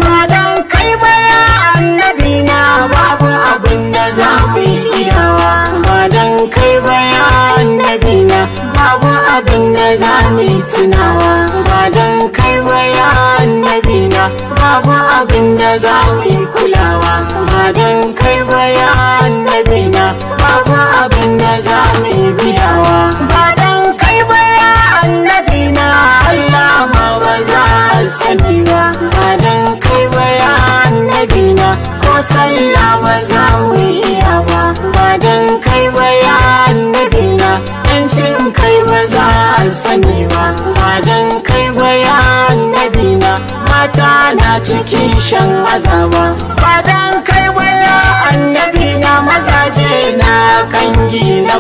Ba dan kai ba ya annabi na, babu abin da za mu iyawa. Ba dan kai ba ya annabi na, babu abin da za mu tunawa. Ba dan kai ba ya annabi na, babu abin da za mu kulawa. Ba dan kai ba ya annabi na, babu abin da za mu biyawa. Ba dan kai ba ya annabi na, Allah ma ba za a sani ba. Ba dan kai ba ya annabi na, ko sallah ba za mu iya ba. Ba dan kai ba ya annabi na, yancin kai ba za a sani ba. Ba dan kai ba ya annabi na, mata na cikin shan azaba. Ba dan kai ba ya annabi na, mazaje na kangi na.